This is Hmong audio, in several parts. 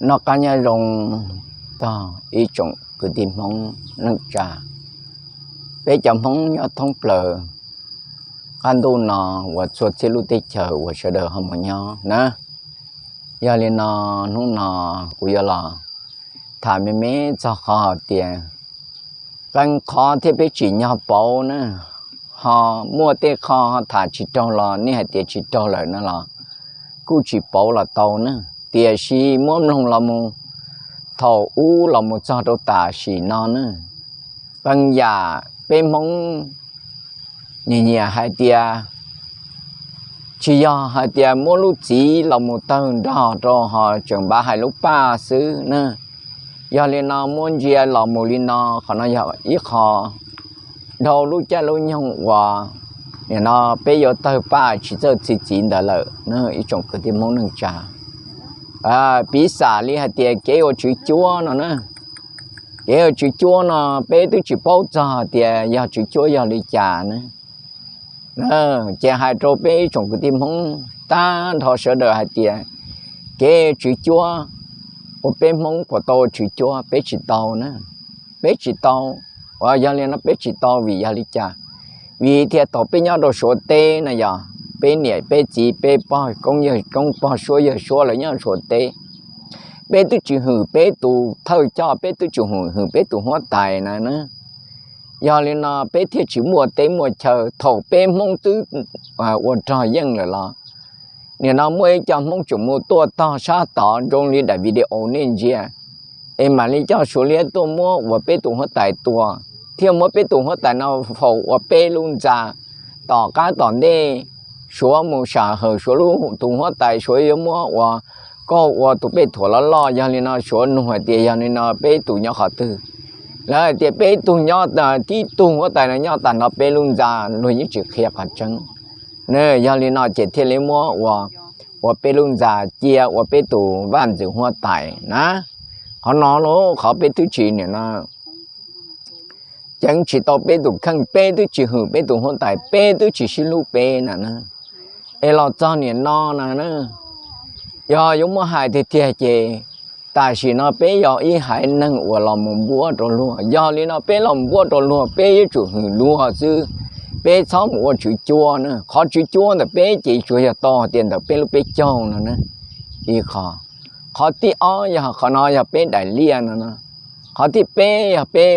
Noj qab nyob zoo tog ib tsoom kwv tij Hmoob neej tsa, peb cov Hmoob nyob thoob plaws qab ntuj no uas txhua txhia lub teb chaws uas sawv daws ho mus nyob na. Yog li no, hnub no kuv yuav los tham me me txog qhov hais tias qee qhov thiab peb tsim nyog pauv na, ho muaj tej qho ho tham tsis raug los nej hais tias tsis raug lawm no los kuj tsis pauv los tau na. Tiam sis muab mloog los mus thaum ub los mus txog rau tam sim no na, qee yam peb Hmoob nyiam nyiam hais tias tsis yog hais tias muab lub txiv los mus tawg nrog rau ho tseem npav hais lub paj xwb na. Yog li no muab ntsia los mus li no, qhov no yog ib qho dhau lub caij lub nyoog uas nim no peb yuav tawg paj tsis txawj txi txiv ntawd lawm na ib tsoom kwv tij Hmoob neej tsa. Piv xam li hais tias kev ua tswv cuab no na, kev ua tswv cuab no peb twb tsis paub txog hais tias yog tswv cuab yog li cas na. Ces hais rau peb ib tsoom kwv tij Hmoob tag nrho sawv daws hais tias kev tswv cuab uas peb Hmoob puas tau ua tswv cuab? Peb tsis tau na, peb tsis tau. Yog li no peb tsis tau vim yog li cas? Vim tias thaum peb nyob rau Suav teb na yog peb niam peb txiv peb pog koob yawg koob pog suab yawg suab lawv nyob Suav teb, peb twb tsis hwm peb tus thawj coj, peb twb tsis hwm hwm peb tus huab tais na na. Yog li no peb thiaj tsis muaj teb muaj chaw. Thaum peb Hmoob twb ua rog yeej lawm los nim no muaj ib co Hmoob tseem mus tuaj tog sab tod zoo li daim video nej ntsia, es mam li coj Suav liab tuaj muab uas peb tus huab tais tua, thiaj muab peb tus huab tais no faus ua peb lub ntxa. Tom qab tom ntej Suav mus sam hawm Suav lub tus huab tais, Suav yuav muab uas koj ua tus peb thuam loj loj. Yog li no Suav nug hais tias yog li no peb tus nyob qhov twg? Lawv hais tias peb tug nyob, tib tug huab tais no nyob tag nrho peb lub ntxa, luag yeej tsis qhia qhov tseeb. Yog li no ces thiaj li muab ua, ua peb lub ntxa cia ua peb tus vaj ntxwv huab tais na. Qhov no los qhov peb twb tsis nim no ceev tsis tau peb tus kheej, peb twb tsis hwm peb tus huab tais, peb twb tsis sib hlub peb na na. Es los txog nim no na, yog yuav muab hais tiag tiag ces tam sim no peb yog ib haiv neeg uas los mus npuab rau luag. Yog li no peb los npuab rau luag, peb yuav tsum hwm luag xwb, peb txhob mus ua tswv cuab na. Qhov tswv cuab ntawm peb ces tsuas yog tau hais tias ntawm peb lub peb caug no na, ib qho. Qhov thib ob yog qhov no yog peb daim liaj no no. Qhov thib peb yog peb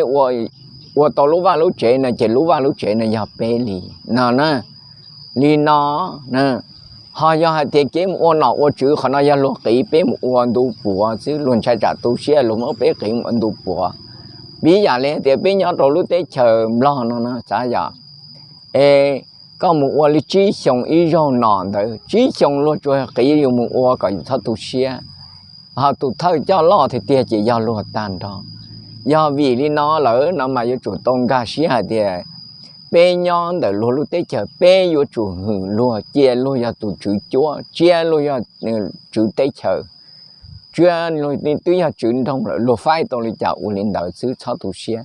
ua tau lub vaj lub tsev no ces lub vaj lub tsev no yog peb li no na. Li no, ho yog hais tias kev mus ua nom ua tswv, qhov no yog luag qiv peb mus ua ntu puav xwb, luag ntshai tsam tu siab luag muab peb qiv mus ua ntu puav. Piv yam li hais tias peb nyob rau lub teb chaws Nplog no no xav yog, es koj mus ua li tsib xyoo ib zaug nom ntawd, tsib xyoo luag tsuas qiv yus mus ua kom yus txhob tu siab. Ho tus thawj coj loj tiag tiag ces yog luag tag nrho. Yog vim li no lawm no mas yuav tsum tau nkag siab hais tias peb nyob ntawm luag lub teb chaws, peb yuav tsum hwm luag, cia luag yog tus tswv cuab, cia luag yog tswv teb chaws, cia luag twb yog tswv nroog lawm, luag faib tau li cas ua li ntawd xwb, txhob tu siab.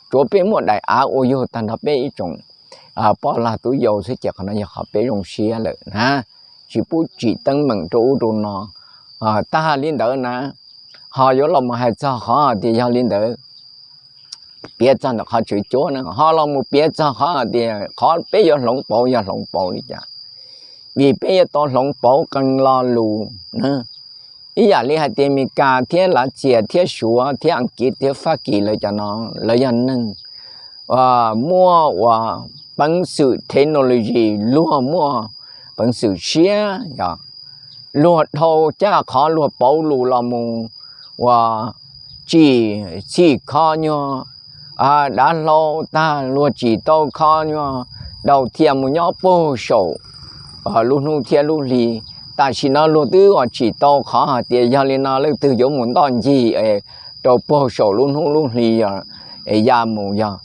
Tsuav peb muaj daim av ua yug tag nrho peb ib tsoom poj lag tub yau xwb ces qhov no yog qhov peb zoo siab lawm na, tsis pub tsim teeb meem rau ub rau no. Tag li ntawd na, ho yuav los mus hais txog qhov tias yog li ntawd, piav txog ntawm qhov tswv cuab na, ho los mus piav txog qhov tias qhov peb yuav hloov pauv yog hloov pauv li cas, vim peb yuav tau hloov pauv qee lo lus na. Ib yam li hais tias Meskas thiab Lav Xias thiab Suav thiab Askiv thiab Fab Kis lawv cov no, lawv yog neeg muaj uas peev xwm technology, luag muaj peev xwm siab, yog luag dhau caj qhov luag pauv lus los mus uas tsim txhij kho nyuag dav hlau tag, luag tsim tau kho nyuag daus thiaj mus nyob puag saum lub hnub thiab lub hli. Tam sim no luag twb uas tsim tau qhov hais tias yog li no leej twg yuav mus ntoj ncig rau puag saum lub hnub lub hli es ya mus yog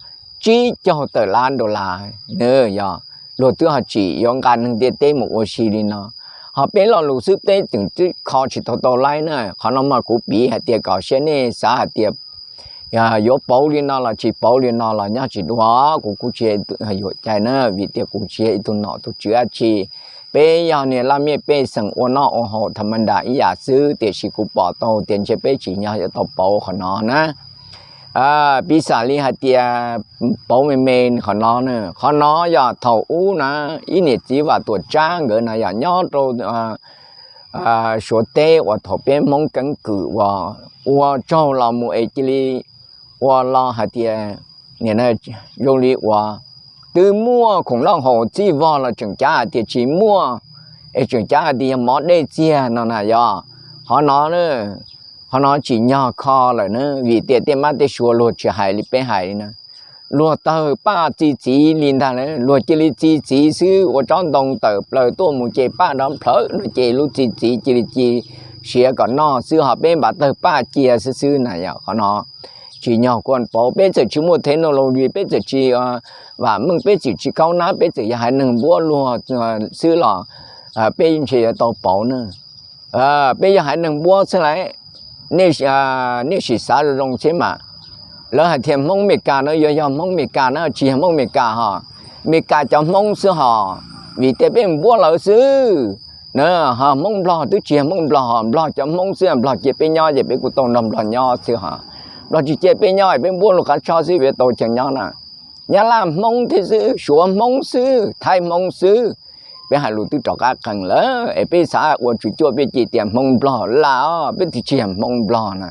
tsib caug tawm lab dollar. Yog luag twb ho tsim yuav nqa neeg ntiaj teb mus ua si li no, ho peb lo lus xwb peb tseem twb kho tsis tau tau laib na. Qhov no mas kuv piv hais tias kom saib nej xav hais tias yuav pauv li no los tsis pauv li no los nyob tsis dua, kuv kuj tsis yuam cai na, vim tias kuv tsis yog ib tug nom tus tswv dab tsi. Peb yog niag laj mej pej xeem ua noj ua haus tham ma ntas ib yam xwb, tiam sis kuv pom tau tias ntshe peb tsim nyog yuav tau pauv qhov no na. Piv xam li hais tias pauv me me qhov no na, qhov no yog thaum ub na, ib niam txiv Vam Tuam Tsab nkawd na yog nyob rau Suav teb uas thaum peb Hmoob keeb kwm uas ua tsaug los mus es cia li ua los hais tias zoo li uas twb muaj khoom noj haus txij vog los tseem cav hais tias tsis muaj, es tseem cav hais tias yog mov dej txiag no na yog. Qhov no, qhov no tsim nyog kho lawm na, vim tias tej mab tej sua luag tsis hais li peb hais li na. Luag tawg paj txi txiv li ntag, luag cia li txi txiv xwb, ua tsob ntoo tawm plaws tuaj mus ces paj nrov plhawv no ces lub txi txiv cia li ci siav kom noj xwb, ho peb npaj tawg paj cia xwb xwb na yog. Qhov no tsim nyog kuj pauv, peb txawm tsis muaj technology, peb txawm tsis vam meej, peb txawm tsis khaub nab, peb txawm yog haiv neeg npuab luag xwb los peb ntshe yuav tau pauv na. Peb yog haiv neeg npuab xwb lauj. Nej sim xav zoo zoo thiab mas. Lawv hais tias Hmoob Meskas no yuav yog Hmoob Meskas na, tsis yog Hmoob Meskas ho, Meskas cov Hmoob xwb ho, vim tias peb npuab lawv xwb na. Ho Hmoob Nplog twb tsis yog Hmoob Nplog ho, Nplog cov Hmoob xwb, Nplog cia peb nyob ces peb kuj tau nrog Nplog nyob xwb ho. Nplog tsis cia peb nyob es peb npuab luag qab tsho xwb peb tau cheem nyob na. Nyab Laj Hmoob thiab xwb, Suav Hmoob xwb, Thaib Hmoob xwb. Peb hais lus twb rov qab qees lawm es peb xav ua tsum cuaj peb cia tias Hmoob Nplog lawm, peb twb tsis yog Hmoob Nplog na,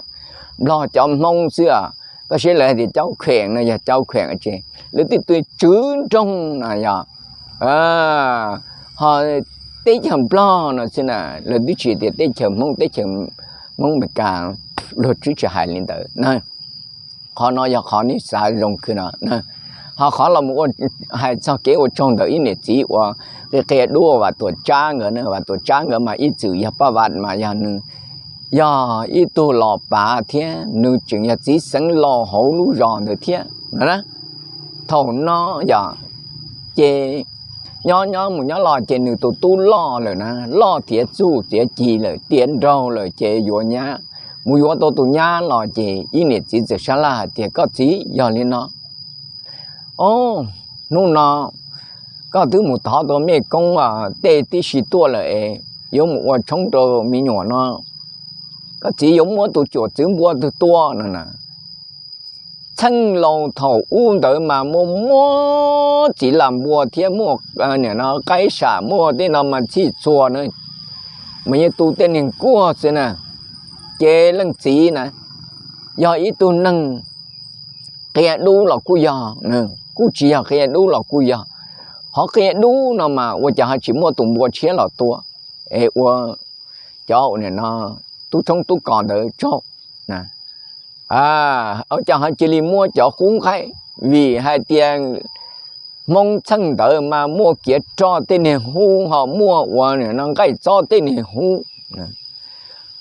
Nplog cov Hmoob xwb. Koj saib lawv hais tias caub kheem no yog caub kheem es lawv twb tus tswv nroog no yog ho teb chaws Nplog no xwb na, lawv twb tsis tias teb chaws Hmoob, teb chaws Hmoob Meskas, luag twb tsis hais li ntawd na. Qhov no yog qhov nej xav zoo khwv no. Ho qhov los mus hais txog kev ua tsaug ntawm ib niam txiv uas qia qia dub Vam Tuam Tsab nkawd na, Vam Tuam Tsab nkawd mas ib txwm yog Paj Vam mas yog nws yog ib tug los pav thiab nws tseem yog txiv xeev laus hauv lub zos ntawd thiab no na. Thaum no yog ces nyob nyob mus nyob los ces nws tus tub loj lawm na, loj tiav txuj tiav ci lawm, tiav nraug lawm ces yuav nyab, mus yuav tau tus nyab los ces ib niam txiv txawm sab laj hais tias koj txiv, yog li no, o, hnub no koj twb mus thov tau mej koob tej tib si tuaj lawm es yuav mus ua tshoob rau me nyuam no, koj txiv yuav muab tus cuam txwv npua twg tua no na. Txheej laus thaum ub ntawd mas muaj muab txiv lam npua thiab muaj qaib sam muaj tej no mas txhij txhua na, mas yeej tu tej niag nkuaj xwb na. Ces leej txiv na yog ib tug neeg qia dub los kuj yog, kuj tsis yog qia dub los kuj yog. Qhov qia dub no mas ua cas ho tsis muaj tus npua tshiab los tua es ua cov no tub tshoob tub kos ntawd tsaug na. Ua cas ho cia li muab cov qub nqaij, vim hais tias Hmoob txheej ntawd mas muaj kiav roj tej niag hub, ho muaj ua nqaij txob tej niag hub,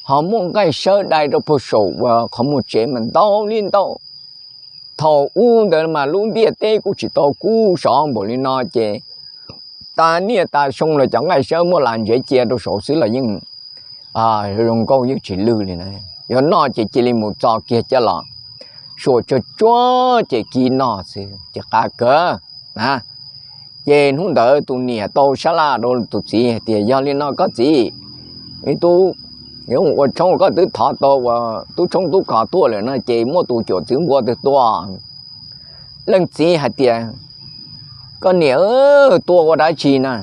ho muaj nqaij sawb dai rau puag saum uas qhov muag tsev mas ntau li ntau. Thaum ub ntawd mas lub ntiaj teb kuj tsis tau kub sov npaum li no ces tas niaj tas xyoo los cov nqaij sawb muab las ntsev cia rau saud xwb los yeej zoo nkauj yeej tsis lwj li na. Yuav noj ces cia li mus txo kiag coj los suam tsuag tsuag ces kib noj xwb ces qab kawg na. Ces hnub ntawd tus niam tau sab laj rau tus txiv hais tias yog li no koj txiv, ib tub yuav mus ua tshoob, koj twb thov tau ua tub tshoob tub kos tuaj lawm no ces muab tus cuam txwv npua twg tua? Leej txiv hais tias koj niam, tua ua dab tsi na?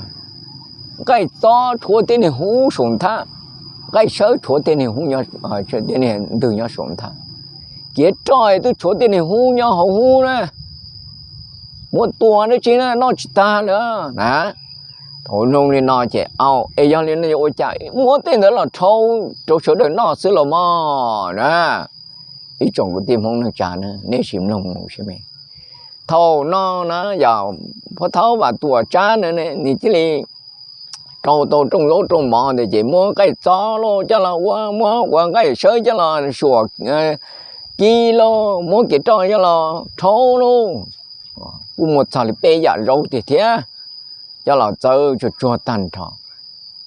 Nqaij txob tshuav tej niag hub saum nthab, nqaij sawb tshuav tej niag hub, ntws nyob saum nthab, kiav roj twb tshuav tej niag hub nyob hauv hub na, muab tua dab tsi na, noj tsis tag lawm na. Thaum nug li no ces, au, es yog li no yuav ua cas, muab tej ntawd los rhau rau sawv daws noj xwb los mas na. Ib tsoom kwv tij Hmoob neej tsa na, nej sim mloog mus seb me. Thaum no na yog phuab thaub Vam Tuam Tsab na, nws thiaj li rau tau rooj zaub rooj mov ntawd ces muab nqaij txob lauj coj los ua, muab ua nqaij sawb coj los suam kib lauj, muab kiav roj coj los rhau lauj, kuj muaj txog li peb yam zaub tiag thiab, coj los txawb tsuag tsuag tag nrho,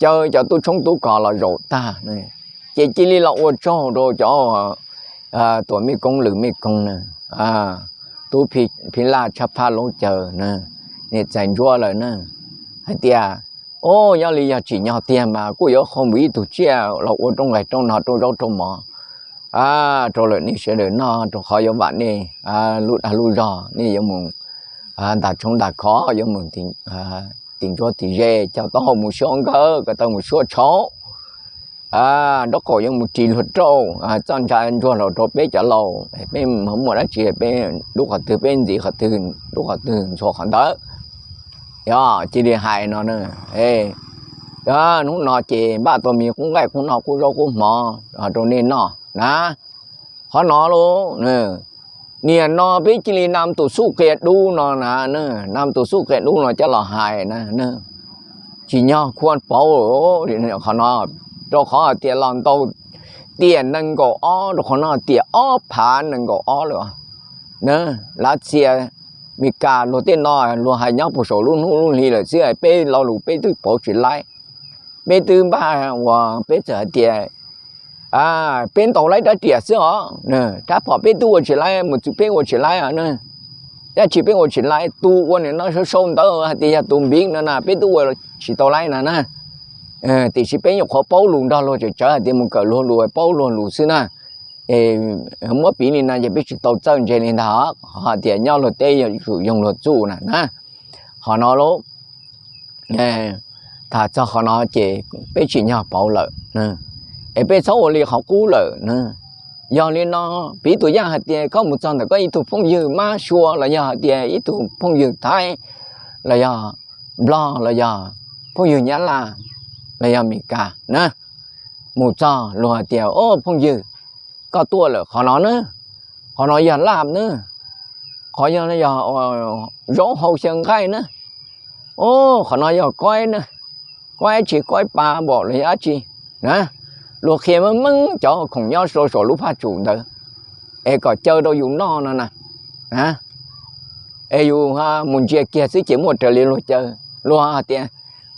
caw cov tub tshoob tub kos los zaum tag, ces cia li los ua tsaug rau cov tuam mej koob lwm mej koob na, tub Phij Laj Tshaj Phaj Laub Caw na, niam txais ntsuab lawm na, hais tias Nyob li yog tsim nyog tiag mas kuj yuav qhau npus ib tug tsiaj los ua rooj nqaij rooj no rau zaub rau mov rau lawm nej sawv daws noj, rau qhov yuav vam nej lub dag lub zog, nej yuav mus ntas tshoob ntas khov, yuav mus tim ntsuab tim ze, coj taub hau mus suab nkawm, ko taw mus suab tshauv, nraub qaum yuav mus ris luag rauj, txoj ntsa ntsuag los rau peb cov laus, peb muaj dab tsi peb lub qhov twg peb ntxiv qhov twg, lub qhov twg ntxhua qhov ntawd. Yog cia li hais no, hnub no ces npaj tau me qub nqaij qub no qub zaub qub mov rau nej noj na. Qhov no lauj, niam no peb cia li nam tus xuj qias dub no na, nam tus xuj qias dub no coj los hais na, tsim nyog khuaj pauv qhov no, rau qhov hais tias los ntau tiam nees nkaum ob, rau qhov no tiam ob phav nees nkaum ob lawm. Lav Xias, Mes Kas luag tej no luag hais nyob puag saum lub hnub lub hli lawm xwb, peb lo lus peb twb pauv tsis laib. Peb twb npaj uas peb txawm hais tias peb ntaus laib rab riam xwb os, rab phom peb twb ua tsis laib, mus txwv peb ua tsis laib os. Dab tsi peb ua tsis laib, tus ua nim no sau sau ntawv hais tias yog tus npiv no na peb twb ua tsis tau laib no na. Tiam sis peb nyuam qhuav paub lus nrog luag tsawv tsawv hais tias mus kawm luag lus paub luag lus xwb na. Muab piv li no ces peb tsis tau txawj ntse li ntag, qhov hais tias nyob luag teb yuav tsum yoog luag txuj na na. Qhov no lauj, tham txog qhov no ces peb tsim nyog pauv lawm, es peb txhob ua li qhov qub lawm. Yog li no, piv tus yaj hais tias koj mus txog ntawm koj ib tug phooj ywg mab sua los yog hais tias ib tug phooj ywg thaib los yog nplog los yog phooj ywg nyab laj los yog Mes Kas na, mus txog luag hais tias, O phooj ywg, koj tuaj lawm, qhov no na, qhov no yog laj na, qhov no yog zaub hau xyaw nqaij na, o qhov no yog koib na, koib tsis koib pa npaum los yog dab tsi na. Luag qhia meej meej cov khoom nyob rau saum lub phaj tsum ntawd es kom caw rau yus noj no na. Es yus mus ntsia kiag xwb ces muaj raws li luag caw. Luag hais tias,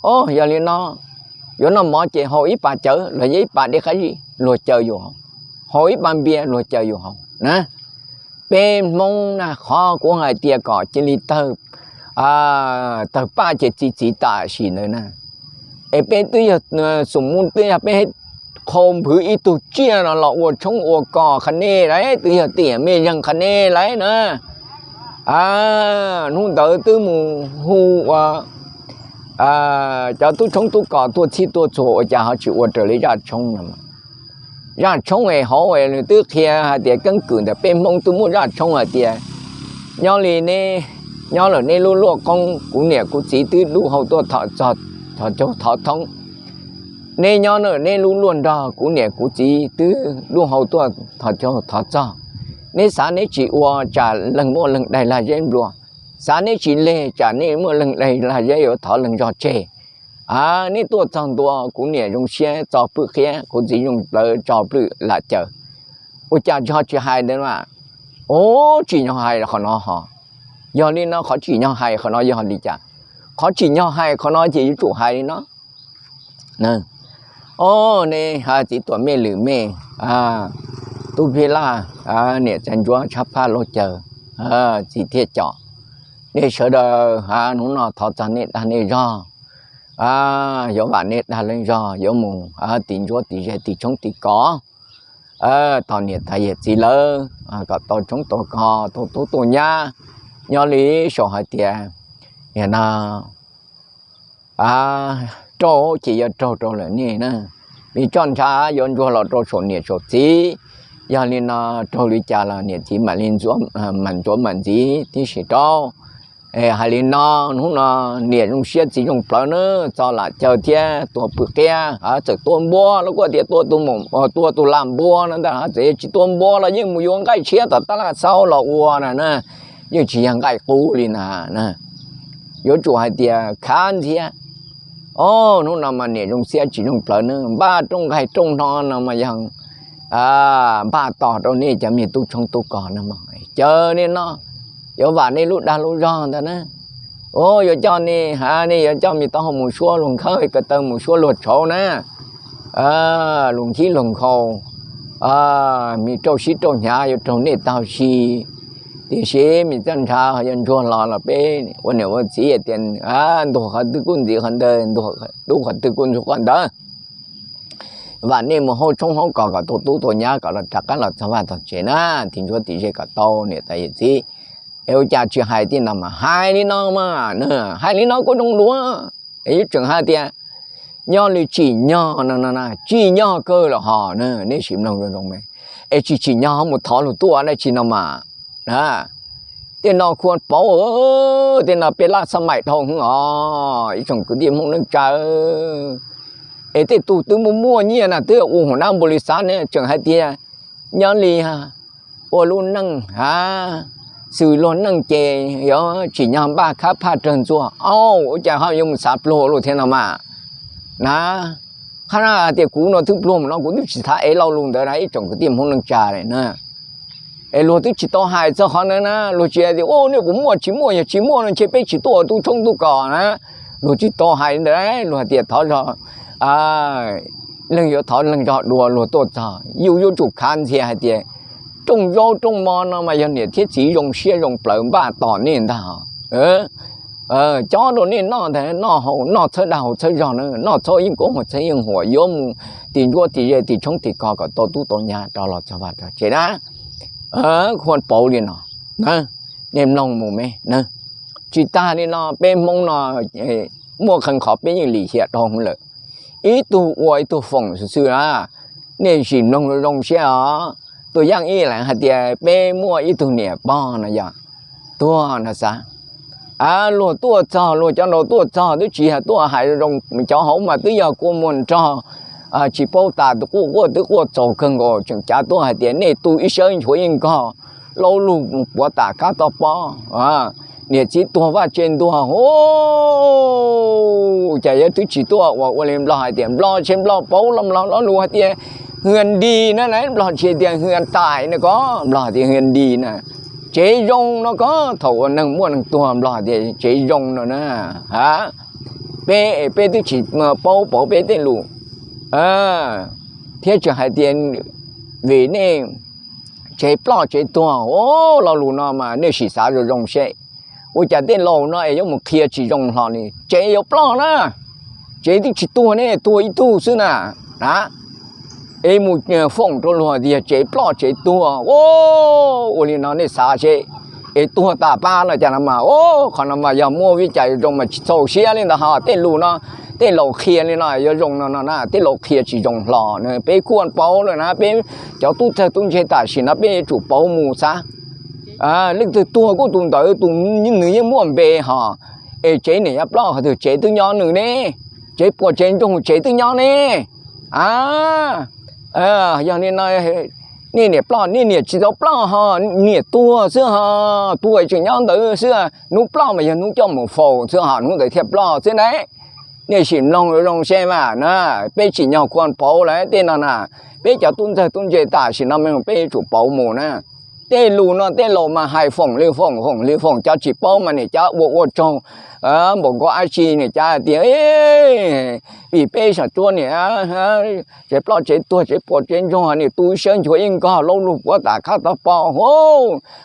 O, yog li no yuav noj mov ces hau ib pas cawv los yog ib pas dej qab zib, luag caw yus haus, hau ib pas npias luag caw yus haus na. Peb Hmoob na, qhov kuv hais tias kom cia li tawg, tawg paj ces txi txiv tam sim ntawd na, es peb twb yog xum muj twb yog peb qhau npwv ib tug tsiaj no los ua tshoob ua kos qhov nej lauj, twb yog tiam mej zeeg qhov nej lauj na. Hnub ntawd twb mus hu ua cov tub tshoob tub kos tuaj txhij tuaj txhua ua cas ho tsis ua raws li zaj tshoob no. Zaj tshoob es hauv es nws twb qhia hais tias keeb kwm ntawm peb Hmoob twb muaj zaj tshoob hais tias, nyob li neb, nyob lawm neb lub luaj qoob, kuv niam kuv txiv twb dub hau tuaj thov caug thov thoob. Neb nyob lawm neb lub luaj nrog, kuv niam kuv txiv twb dub hau tuaj thov caug thov txog. Neb xav neb tsis ua tsam leeg muaj leeg daig lag zeb nplua, xav neb tsis leg tsam neb muaj leeg daig lag zeb yuav thov leeg zog tseg. Neb tuaj txog ntua, kuv niam zoo siab tso pwj qhiab, kuv txiv zoo plawv tso pwj lam caws. Ua cas ho tsis hais ntawd mas? Ov, tsim nyog hais qhov no ho. Yog li no qhov tsim nyog hais qhov no yog li cas? Qhov tsim nyog hais qhov no ces yuav tsum hais li no. Ov, nej txiv tuam mej lwm mej, tub phij laj, niam txiv ntsuab tshab phaj lauj caws, txiv thiaj com, nej sawv daws hnub no thov txog nej dag nej zog, yuav vam nej dag leej zog yuav mus tim ntsuab tim ze tim tshoob tim kos, tos niam tais yawm txiv lawv kom tau tshoob tau kos tau tub tau nyab. Nyob li saum hais tias, niam no raug ces yuav raug rau lawm nej na, vim tso ntshav yuav ntsuag los rau saum niam saum txiv. Yog li no raug li cas los niam txiv mam li mam ntxuav mam ntxiv tib si rau. Hais li no, hnub no niam zoo siab txiv zoo plawv na, txo lam caw thiab tua pwj qiab, txawm tua npua los kuj tias tua tus, tua tus lam npua no ntag, txawm tsis tua npua los yeej mus yuav nqaij tshiab tom tab laj xaub los ua na na, yeej tsis yog nqaij qub li na. Yuav tsum hais tias khav ntxhiab. Ov, hnub no mas niam zoo siab tsis zoo plawv na, npaj rooj nqaij rooj no no mas yog npaj tos rau nej cov me tub tshoob tub kos no mas caw nej noj, yuav vam nej lub dag lub zog ntag na. Ov, yuav coj nej, nej yuav coj me taub hau mus suab luag nkhawb, ko taw mus suab luag tshauv na, luag nkhib luag nkhaus, me rauj sib rauj hnyav yuav raug nej taug si. Tiam sis me txaj ntshav ho yog ntsuag los los peb ua niam ua txiv tias, ntuag qhov twg kuj ntxiv qhov ntawd, ntuag dub qhov twg kuj ntxuag qhov ntawd. Vam nej mus hauv tshoob hauv kos kom tau tub tau nyab kom los rov qab los txog vaj txog tsev na, tim ntsuav tim ze kom tau niam tais yawm txiv. Es ua cas tsis hais tej no mas hais li no mas, hais li no kuj zoo dua. Es yuav tseem hais tias nyob li tsim nyog no, tsim nyog kawg los hos na, nej sim mloog zoo zoo me. Es tsis tsim nyog ho mus thov luag tuaj dab tsi no mas. Tej no khuam pauv, tej no peb laj xab maim dhau heev os ib tsoom kwv tij Hmoob neej tsa. Es tej tug twb muaj muaj nyiaj na twb ua hauv nab npau li xav ne, tseem hais tias nyob li ua lub neej a, xws luag neej ces yuav tsim nyog npaj khab phaj rawg ntxuag, au ua cas ho yuav mus xav pluag luag thiab no mas. Na, qhov no hais tias kuv no twb pluag mus no kuv twb tsis xav ev lo lus ntawd na ib tsoom kwv tij Hmoob neej tsa na. Es luag twb tsis tau hais txog qhov ntawd na, luag tsis hais tias, u, nej kuv muaj tsis muaj, yog tsis muaj no ntshe peb tsis tuaj ua tub tshoob tub kos na. Luag tsis tau hais li ntawd, luag hais tias thov zog, leej yuav thov leej zog dua luag tuaj txog, yus yuav tsum khav ntxhias hais tias rooj zaub rooj mov no mas yog niam thiab txiv zoo siab zoo plawv npaj tos nej ntag. Cob rau nej noj ntag, noj haus noj txhawb dag haus txhawb zog na, noj txhob yeej koob haus txhob yeej huam, yuav mus tim ntsuab tim ze tim tshoob tim kos kom tau tub tau nyab rov los txog vaj txog tsev na. Khuam pauv li no, nej mloog mus me. Tsis tag li no peb Hmoob no muaj qee qhov peb yeej lim hiam dhau hwv lawm. Ib tug ua ib tug foom xwb xwb na. Nej sim mloog zoo zoo siab os. Tus yaj ib leeg hais tias peb muaj ib tug niam pog no yog tuag no xav, luag tuaj txog, luag cov nraud tuaj txog twb tsis yog tuaj hais zoo, cov hauv mas twb yog kua muag nrog, tsis paub tas, tus quaj quaj twb quaj txaus kawg nkaus, tseem cav tuaj hais tias nej tu ib sawb nchuav yeej nkog, laub lug puav tam khab toj pob, niam txiv tuag vaj tse ntuag, cas yuav twb tsis tuaj ua ua li. Nplog hais tias, Nplog tsis, Nplog pauv los, Nplog lo lus hais tias hwj nti na, Nplog tsis tias hwj tais no ko, Nplog tias hwj nti na, tsev zoo no ko. Thaum uas neeg muaj neeg tuag Nplog tias tsev zoo no na. Peb, peb twb tsis paub pauv peb tej lus thiab tseem hais tias vim nej tsev ploj tsev tuag, lo lus no mas nej sim xav zoo zoo seb ua cas tej laus no es yuav mus qhia tsis zoo hlo li. Tsev yuav ploj na, tsev twb tsis tuag ne, tuag ib tug xwb na, es mus foom rau luag tias tsev ploj tsev tuag. Ua li no nej xav seb, es tuag tas pab los cas no mas, qhov no mas yog muaj vij cas zoo mas tsis txaus siab li ntawd ho. Tej lus no, tej laus qhia li no yuav zoo no no na, tej laus qhia tsis zoo hlo na. Peb kuj pauv lawm na, peb cov tub txawg tub ntse tam sim no peb yuav tsum pauv mus xav. Leej twg tuag kuj tus ntawd, tus nws yeej muaj npe ho. Es tsev niam yuav ploj qhov twg, tsev twb nyob nws ne, tsev puas tsev ntsoog tsev twb nyob ne. Yog li no, nej niam ploj, nej niam tsis tau ploj ho, niam tuag xwb ho, tuag tseem nyob ntawd xwb, hnub ploj mas yog hnub coj mus faus xwb ho, hnub ntawd thiaj ploj xwb na. Nej sim mloog zoo seb mas na, peb tsim nyog kuj pauv lawm tej no na, peb cov tub ntxawg tub ntse tam sim no mas peb yuav tsum pauv mus na. Tej lus no tej laus mas hais foom li foom, foom li foom, cov tsis paub mas niam cab ua ua tsaug npaum nkaus dab tsi, niam cab tias vim peb saum tsuab niam tsev ploj tsev tuag tsev puas tsev ntsoog, niam tu sawb nchuav yeej nkog, laub lug puav tam khab toj pob.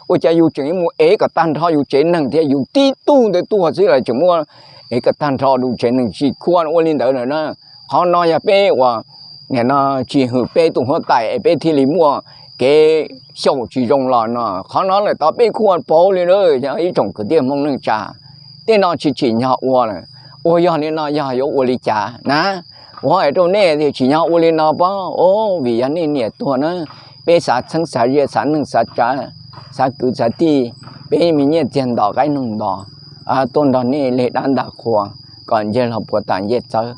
Ua cas yus tseem yuav mus ev kom tag nrho yus tsev neeg thiab, yus tib tug ntawd tuag xwb los tseem muab ev kom tag nrho yus tsev neeg, tsis khuam ua li ntawd lawm na. Qhov no yog peb uas nim no tsis hwm peb tus huab tais es peb thiaj li muaj kev xyaum tsis zoo los no. Qhov no lawm tod peb kuj pauv li lawm, ib tsoom kwv tij Hmoob neej tsa. Tej no tsis tsim nyog ua lawm, uas yog li no yog yuav ua li cas na? Kuv hais rau nej tias tsim nyog ua li no pob, vim yog nej niam tuag na, peb xav txheeb xav ze, xav neej xav tsav, xav kwv xav tij, peb me nyiaj txiag nto qaib noog nto tuaj nrog nej leg dab nta qhua kom nce hlo puas tas ncej txawb.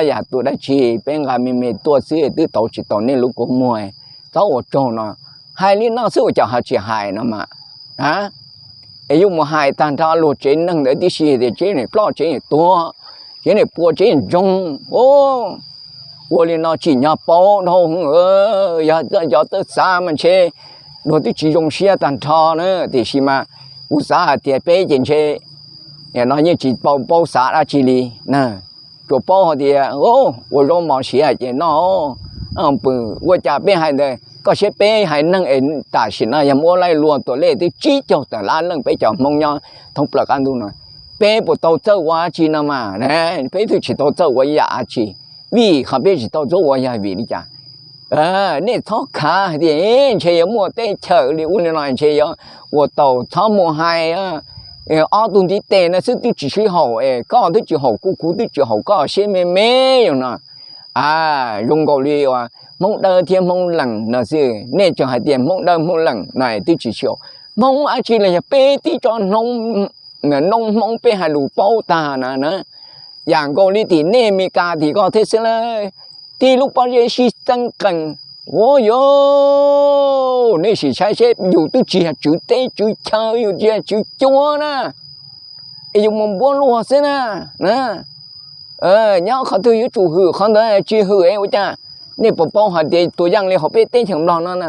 Yam tus dab tsi peb nqa me me tuaj xwb twb tau tsis tau nej lub kua muag, txhob ua tsaug no. Hais li no xwb ua cas ho tsis hais no mas. Es yuav mus hais tag nrho luag tsev neeg ntawd tib si tias tsev niam ploj tsev niam tuag, tsev niam puas tsev niam ntsoog. Ua li no tsim nyog pauv dhau, yog cov txawj xav mas ntshe luag twb tsis zoo siab tag nrho na. Tiam sis mas kuv xav hais tias peb ces ntshe nim no yeej tsis paub, paub xav dab tsi li na. Tsuas paub hais tias ua zaub mov siav ces noj, pw. Ua cas peb hais ntawd Koj saib peb haiv neeg es tam sim no yog muab laij luag tuam lej twb tsib caug tawm lab leej peb cov Hmoob nyob thoob plaws qab ntuj no, peb puas tau txawj ua dab tsi no mas? Peb twb tsis tau txawj ua ib yam dab tsi. Vim qhov peb tsis tau txawj ua yog vim li cas? Nej txhob khav hais tias ntshe yuav muaj teb chaws li ub li no, ntshe yuav ua tau, txhob mus hais. Ob tug ntiv tes no xwb twb tsis sib haum es koj twb tsis haum kuv, kuv twb tsis haum koj, siab me me yog no. Zoo nkaus li uas Hmoob Dawb thiab Hmoob Lees no xwb, nej tseem hais tias Hmoob Dawb Hmoob Lees no twb tsis sib haum. Hmoob dab tsi los yog peb tib tsob noob Hmoob peb hais lus paub tag na na. Yam nkaus li tim nej Mes Kas tim koj thiab xwb lawm, tib lub pob zeb sib txeeb qees. Ua yuav, nej sim saib seb yus twb tsis yog tswv teb tswv chaw, yus tsis yog tswv cuab na, es yus mus npuab luag xwb na. Nyob qhov twg yuav tsum hwm qhov ntawd, tsis hwm es ua cas? Nej puas paub hais tias tus yeej li hauv peb teb chaws Nplog no na,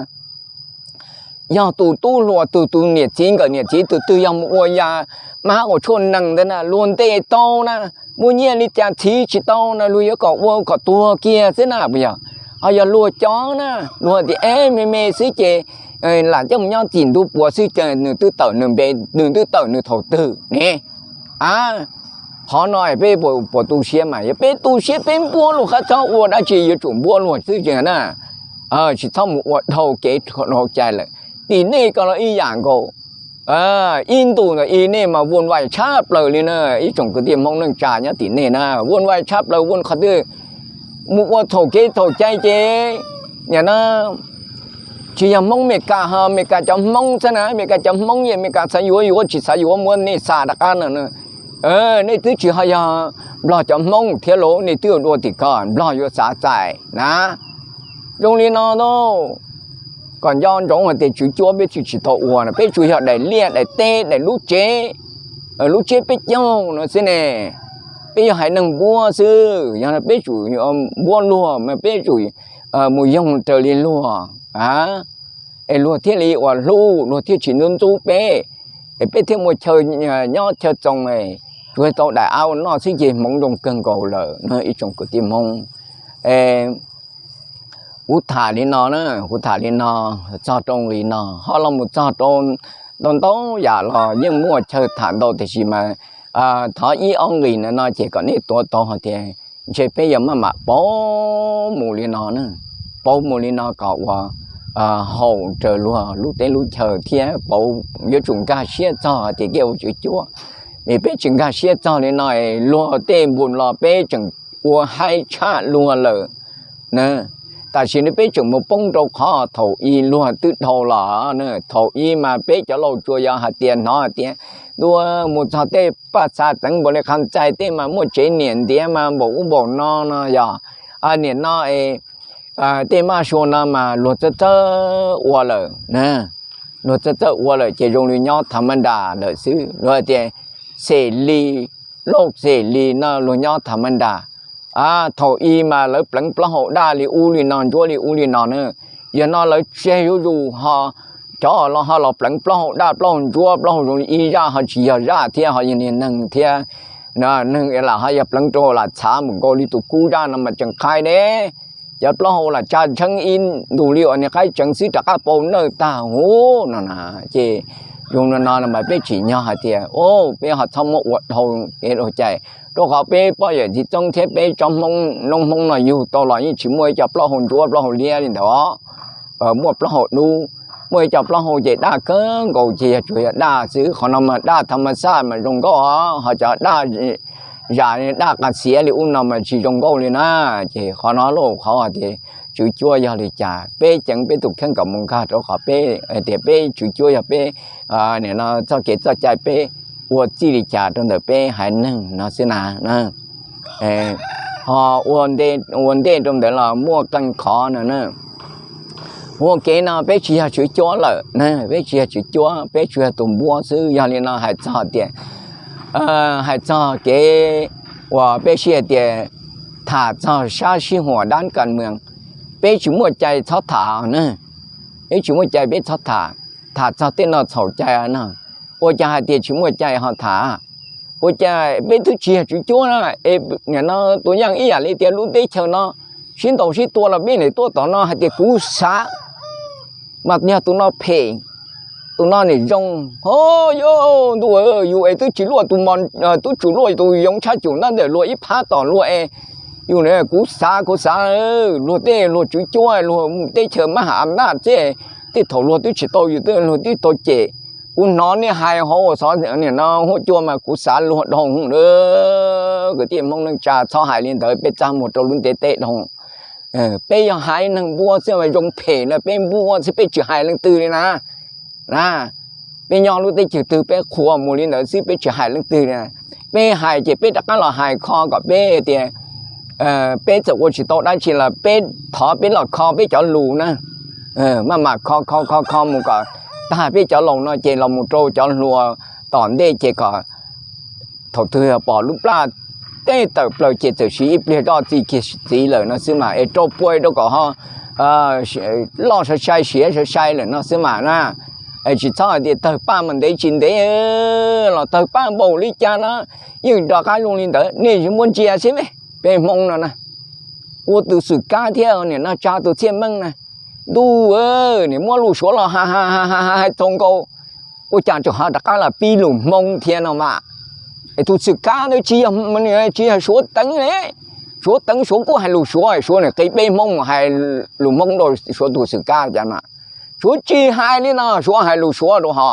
yog tus tub hluas tus tus niam txiv nkawm niam txiv tus twg yog mus ua yam mab ua tshuaj nees ntawd na, luag ntes tau na, muaj nyiaj li cas txhiv tsis tau na, luag yuav kom ua kom tuag kiag xwb na puas yog? Ho yog luag cov na, luag tias eb me me xwb ces lam coj mus nyob tim ntu puas xwb ces nws twb tawm nws npe, nws twb tawm nws thaum twg ne? A, qhov no peb puas tu siab mas? Yog peb tu siab peb npuab luag qab txhob ua dab tsi, yuav tsum npuab luag xwb ces na, tsis txhob mus ua dhau kev dhau cai lawm. Tim nej ko los ib yam nkaus. Ib ntus ntawm i nej mas vuj vais tshaj plaws li na, ib tsoom kwv tij Hmoob neej tsa nyob tim nej na, vuj vais tshab plaws, vuj qhov twg mus ua txhaum kev txhaum cai ces, nim no tsis yog Hmoob Mes Kas ho Mes Kas cov Hmoob xwb na, Mes Kas cov Hmoob es Mes Kas xav yuav yuav, tsis xav yuav muab nej xa rov qab no. Nej twb tsis ho yog Nplog cov Hmoob thiab los nej twb yuav dua tim ko, Nplog yuav xav txais na. Zoo li no lauj, kom nco ntsoov hais tias tswv cuab peb tsis tsis tau ua no, peb tsuas yog daim liaj daim teb daim lub tsev, lub tsiab peb caug no xwb ne. Peb yog haiv neeg npuab xwb, yog peb tsum npuab luag mas peb tsum mus yoog raws li luag, es luag thiaj li uas hlub, luag thiaj tsis ntxub ntxub peb, es peb thiaj muaj chaw nyob chaw txoos, tsuas tau daim av ua noj xwb ces hmoov zoo kawg nkaus lawm no ib tsoom kwv tij Hmoob. Kuv tham li no na, kuv tham li no txog rau nqi no, ho los mus txog rau ntau ntau yam los yeej muaj chaw tham ntau, tiam sis mas thov ib ob nqi no no ces kom nej tuav tau hais tias ntshe peb yuav maj mam pauv mus li no na, pauv mus li no kom uas haum raws luag lub teb lub chaw thiab pauv, yuav tsum nkag siab txog hais tias kev ua tswv cuab. Vim peb tsis nkag siab txog li no, luag tej npus los peb tseem ua haib tshaj luag lawm na. Tam sim no peb tseem mus poob rau qhov thaum i luag twb dhau los na, thaum i mas peb cov laus tsuas yog hais tias hnov hais tias ntua mus txog tej paj xa txeev npaum li qhov ntxais tej mas muaj tsev niam ntiav mas npaum ub npaum no no yog, nim no tej maj sua no mas luag txawj txawj ua lawm na, luag txawj txawj ua lawm ces zoo li nyob thav maj nras lawm xwb, luag tias xem li, lauj xem li no luag nyob thav maj nras. Thaum i mas lawv pleev plaub hau daj li ub li no ntsuab li ub li no na, yog no lawv tseg zuj zus ho cov los ho los pleev plaub hau daj plaub hau ntsuab plaub hau zoo li ib zaj ho tsis yog zaj thiab ho yog niag neeg thiab. Neeg lam ho yog pleev rau lam txhav mus nkaus li tus kub zaj no mas tseem qhai deb, cov plaub hau lam tsa ntsheeb ib ntus li uas niag qaib tseev xwb rov qab pau nawj tag huv no na. Ces zoo no no mas peb tsim nyog hais tias peb ho txhob muab ua dhau kev dhau cai, rau qhov peb poj yawm txiv txoob thiab peb tsob Hmoob noob Hmoob no yug tau los yeej tsis muaj ib co plaub hau ntsuab plaub hau liab li ntawd os. Muaj plaub hau dub, muaj ib co plaub hau ces daj kawg nkaus ces yog tsuas yog daj xwb, qhov no mas daj thav mas xaj mas zoo nkauj os, ho cov daj zam daj qas xiav li ub no mas tsis zoo nkauj li na. Ces qhov no lauj qhov hais tias tswv cuab yog li cas peb ceev peb tus kheej kom mus nkag rau qhov peb tias peb tswv cuab yog peb, nim no txoj kev txoj cai peb ua txij li cas rau ntawm peb haiv neeg no xwb na. Ho ua ntej rau ntawd los muaj qee qhov no na. Ua kev no peb tsis yog tswv cuab lawm, peb tsis yog tswv cuab, peb tsuas yog tus npuab xwb. Yog li no hais txog tias, hais txog kev uas peb sib hais tias tham txog sab sib huam dab kas mws, peb tsis muaj cai txhob tham na. Peb tsis muaj cai peb txhob tham, tham txog tej no txhaum cai no. Ua cas hais tias tsis muaj cai ho tham? Ua cas peb twb tsis yog tswv cuab na, es nim no tus yeej ib yam li tias lub teb chaws no sib ntaus sib tua los peb nim tuaj tom no hais tias kuv xav mas yog tus no phem, tus no nim zoo. Ho, yus es twb tsis luaj tus, twb tsis luaj tus yoov tshaj cum ntawm luag ib phab tom luag es, yus, kuv xav, kuv xav luag tej, luag tswv cuab, luag teb chaws mab ham am naj txej, tej thaum luag twb tsis tau yus, luag twb tau cem. Kuv hnov nej hais hauv uas xov nim no huab cua mas kuv xav luag dhau. Kwv tij Hmoob neej tsa, txhob hais li ntawd, peb txaj muag rau lub ntiaj teb dhau. Peb yog haiv neeg npuab xwb, zoo phem na peb npuab xwb, peb tsis hais leej twg li na. Na, peb nyob lub teb chaws twg peb qhuas mus li ntawd xwb, peb tsis hais leej twg li. Peb hais ces peb rov qab los hais kho kom peb tias, peb txawm ua tsis tau dab tsi los peb thov peb los kho peb cov lus na. Maj mam kho kho kho kho mus kom tag peb cov laus no ces los mus rau cov hluas tom ntej ces kom thaum twg pom lub plaj teb tawm plaws ces txawm siv ib pliag zoj txi kiag txiv lawm no xwb mas es rau pua rau kom ho loj sai sai siav sai sai lawm no xwb mas na. Es tsis txhob hais tias tawg paj mas ntev tsis ntev los tawg paj npaum li cas na, yeej rov qab zoo li ntawd. Nej muab ntsia xwb me, peb Hmoob no na, ua tus xwm kab thiab nim no tsa tus txhiaj meej na, ntuj, nim muab lus Suav los hais hais hais txaus nkaus, ua cas tseem ho rov qab los pib lus Hmoob thiab no mas. Es tus xwm kab ntawd tsis yog, tsis yog Suav teev ne, Suav teev Suav kuj hais lus Suav, Suav nim qis peb Hmoob mus hais lus Hmoob rau Suav tus xwm kab cas mas. Suav tsis hais li no, Suav hais lus Suav rau ho,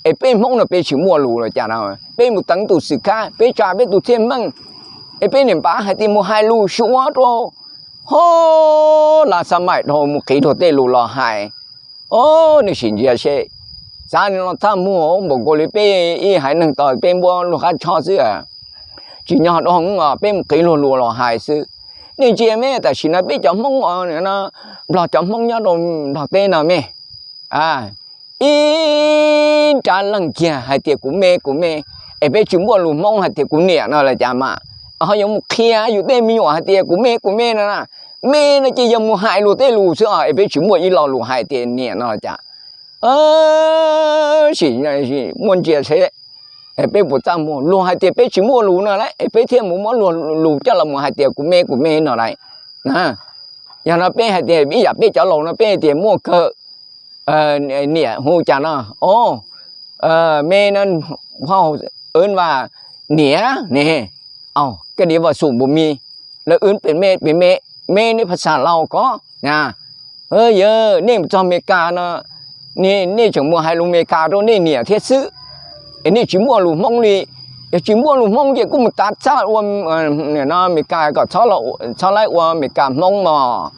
es peb Hmoob no peb tsis muaj lus los cas no, peb mus teev tus xwm kab, peb tsa peb tus txhiaj meej, es peb niam npav hais tias mus hais lus Suav rau ho, la xa maim dhau mus qis luag tej lus los hais. O, nej sim ntsia seb, xav li no txaj muag npaum nkaus li peb ib haiv neeg tos peb npuab luag qab tsho xwb, tsim nyog dhau os, peb mus qis luag lus los hais xwb. Nej ntsia me, tam sim no peb cov Hmoob, Nplog cov Hmoob nyob rau Nplog teb no me, ib nrab leeg kiag hais tias kuv me kuv me, es peb tsis muaj lus Hmoob hais tias kuv niam no los cas mas, ho yuav mus qhia yus tej me nyuam hais tias kuv me kuv me no na. Me no ces yog mus hais luag tej lus xwb os, es peb tsis muaj ib lo lus hais tias niam no los cas. Sim muaj ntsia seb peb puas txaj muag, luag hais tias peb tsis muaj lus no lauj, es peb thiaj mus muab luag lus coj los mus hais tias kuv me kuv me no lauj. Yog no peb hais tias ib yam peb cov laus no peb hais tias muaj kawg, niam hu cas no, o, me no, hau, ưn vas niam ne, au, koj diav vas xum npus mis, lawv ưn pem me pem me, me neb phas xas laus ko na. Yawg, nej mus txog Amelikas no, nej tseem mus hais lus Amelikas rau nej niam thiab xwb, es nej tsis muaj lus Hmoob li. Yog tsis muaj lus Hmoob ces kuj mus tav txaj ua Amelikas kom txhob laib ua Amelikas Hmoob mog.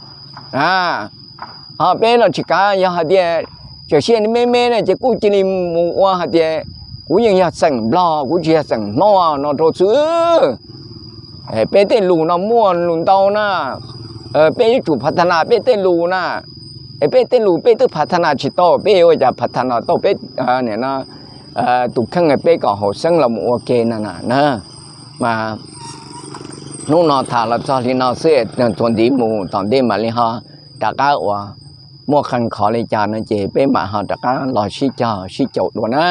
Ho peb los tsis kav, yog hais tias tseem siab me me na ces kuj cia li mus ua hais tias kuv yeej yog xeem Nplog, kuv tsis yog xeem Hmoob no rau xwb. Peb tej lus no muaj lus ntau na, peb yuav tsum phav tha nas peb tej lus na. Es peb tej lus peb twb phav tha nas tsis tau, peb yuav ua cas phav tha nas tau peb tus kheej peb kom haum xeeb los mus ua ke no na. Mas hnub no tham los txog li no xwb, txuas ntxiv mus tom ntej mam li ho rov qab uas muaj qee qhov li cas no ces peb mam ho rov qab los sib cog sib caum dua na.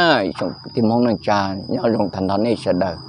Tij Hmoob neej tsa, nyob zoo tag nrho nej sawv daws.